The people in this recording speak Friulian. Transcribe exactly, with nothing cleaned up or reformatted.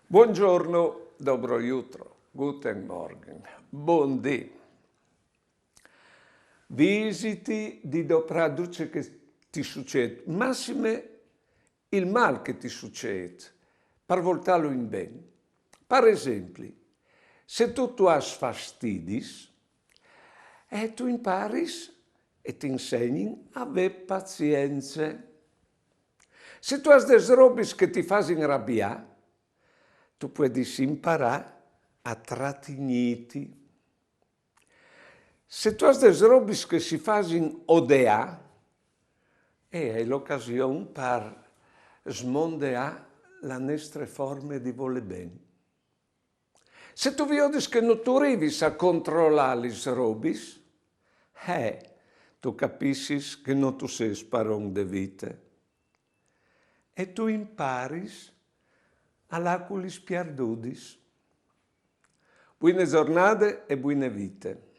Buongiorno, dobro jutro, guten Morgen, bundì. Visiti di doprà dut ce che ti sucêt, massime il mâl che ti sucêt, par voltâlu in ben. Par esempli, se tu tu âs fastidis, e tu imparis e ti insegnin a vê pazience. Se tu âs des robis che ti fasin rabiâ, tu puedis imparâ a tratignîti. Se tu âs des robis che si fasin odeâ, e je l'ocasion par smondeâ la nestre forme di volê ben. Se tu viodis che no tu rivis a controlâ lis robis, eh, tu capissis che no tu sês paron de vite. E tu imparis a lâ cu lis piardudis. Buine zornade e buine vite.